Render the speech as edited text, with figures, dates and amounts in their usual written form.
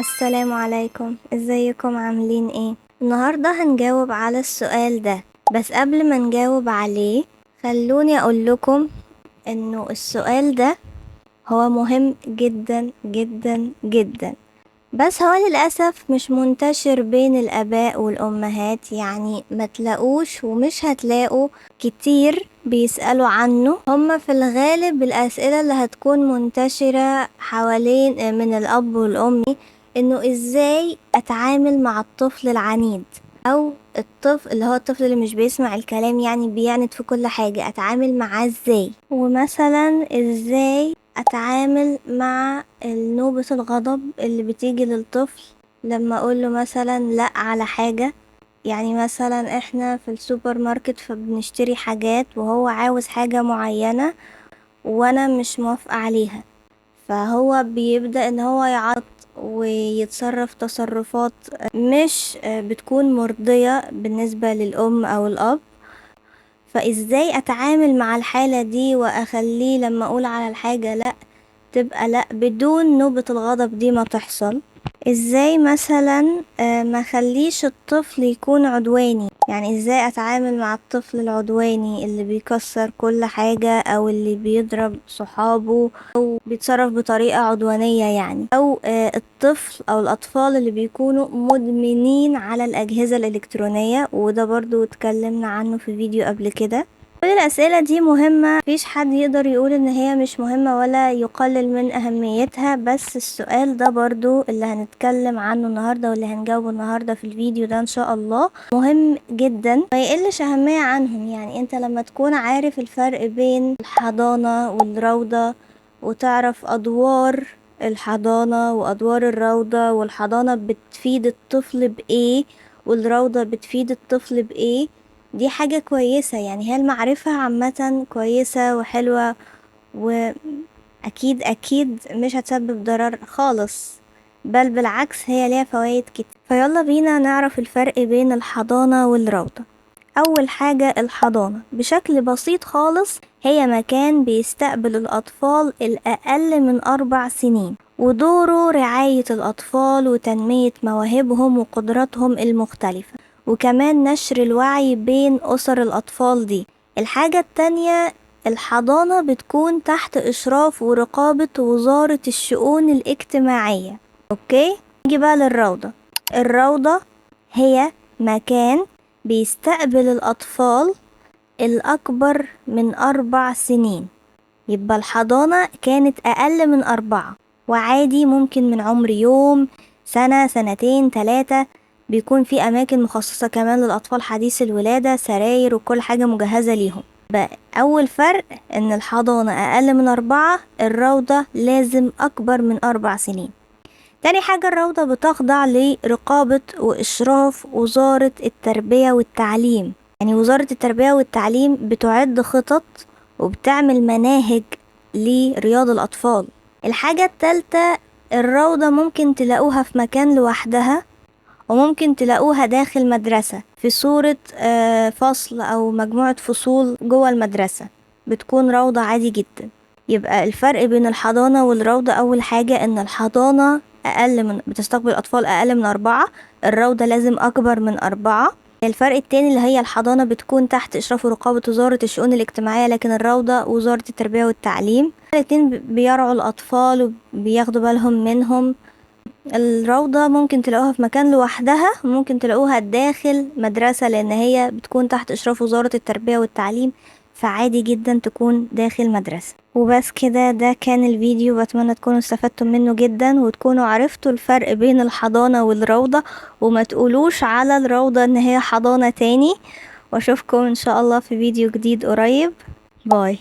السلام عليكم، ازيكم عاملين ايه؟ النهاردة هنجاوب على السؤال ده، بس قبل ما نجاوب عليه خلوني اقول لكم انه السؤال ده هو مهم جدا جدا جدا، بس هو للأسف مش منتشر بين الآباء والأمهات، يعني ما تلاقوش ومش هتلاقوا كتير بيسألوا عنه. هما في الغالب الأسئلة اللي هتكون منتشرة حوالين من الأب والأم إنه إزاي أتعامل مع الطفل العنيد، أو الطفل اللي هو الطفل اللي مش بيسمع الكلام، يعني بيعند في كل حاجة، أتعامل معاه إزاي؟ ومثلا إزاي اتعامل مع نوبة الغضب اللي بتيجي للطفل لما اقوله مثلا لا على حاجة. يعني مثلا احنا في السوبر ماركت فبنشتري حاجات وهو عاوز حاجة معينة وانا مش موافقة عليها، فهو بيبدأ ان هو يعيط ويتصرف تصرفات مش بتكون مرضية بالنسبة للأم او الأب. فازاي اتعامل مع الحالة دي واخليه لما اقول على الحاجة لا تبقى لا بدون نوبة الغضب دي ما تحصل؟ ازاي مثلا ما خليش الطفل يكون عدواني؟ يعني ازاي اتعامل مع الطفل العدواني اللي بيكسر كل حاجة، او اللي بيضرب صحابه، او بيتصرف بطريقة عدوانية يعني، او الطفل او الاطفال اللي بيكونوا مدمنين على الاجهزة الالكترونية، وده برضو اتكلمنا عنه في فيديو قبل كده. كل الأسئلة دي مهمة، مفيش حد يقدر يقول إن هي مش مهمة ولا يقلل من أهميتها، بس السؤال ده برضو اللي هنتكلم عنه النهاردة واللي هنجاوبه النهاردة في الفيديو ده إن شاء الله مهم جدا، ما يقلش أهمية عنهم. يعني أنت لما تكون عارف الفرق بين الحضانة والروضة، وتعرف أدوار الحضانة وأدوار الروضة، والحضانة بتفيد الطفل بإيه والروضة بتفيد الطفل بإيه، دي حاجة كويسة. يعني هي المعرفة عامة كويسة وحلوة، وأكيد أكيد مش هتسبب ضرر خالص، بل بالعكس هي ليها فوائد كتير. فيلا بينا نعرف الفرق بين الحضانة والروضة. أول حاجة الحضانة بشكل بسيط خالص هي مكان بيستقبل الأطفال الأقل من 4 سنين، ودوره رعاية الأطفال وتنمية مواهبهم وقدراتهم المختلفة، وكمان نشر الوعي بين أسر الأطفال دي. الحاجة التانية الحضانة بتكون تحت إشراف ورقابة وزارة الشؤون الاجتماعية. أوكي، نيجي بقى للروضة. الروضة هي مكان بيستقبل الأطفال الأكبر من 4 سنين، يبقى الحضانة كانت أقل من 4، وعادي ممكن من عمر يوم، سنة، سنتين، 3. بيكون في أماكن مخصصة كمان للأطفال حديث الولادة، سراير وكل حاجة مجهزة ليهم. بقى أول فرق إن الحضانة أقل من 4، الروضة لازم أكبر من 4 سنين. تاني حاجة الروضة بتخضع لرقابة وإشراف وزارة التربية والتعليم. يعني وزارة التربية والتعليم بتعد خطط وبتعمل مناهج لرياض الأطفال. الحاجة التالتة الروضة ممكن تلاقوها في مكان لوحدها، وممكن تلاقوها داخل مدرسة في صورة فصل أو مجموعة فصول جوه المدرسة، بتكون روضة عادي جدا. يبقى الفرق بين الحضانة والروضة أول حاجة إن الحضانة أقل من بتستقبل أطفال أقل من 4، الروضة لازم أكبر من 4. الفرق التاني اللي هي الحضانة بتكون تحت إشراف ورقابة وزارة الشؤون الاجتماعية، لكن الروضة وزارة التربية والتعليم. الاتنين بيرعوا الأطفال وبياخدوا بالهم منهم. الروضة ممكن تلاقوها في مكان لوحدها، ممكن تلاقوها داخل مدرسة لأن هي بتكون تحت إشراف وزارة التربية والتعليم، فعادي جدا تكون داخل مدرسة. وبس كده، ده كان الفيديو، بتمنى تكونوا استفدتم منه جدا وتكونوا عرفتوا الفرق بين الحضانة والروضة، وما تقولوش على الروضة ان هي حضانة تاني. واشوفكم ان شاء الله في فيديو جديد قريب. باي.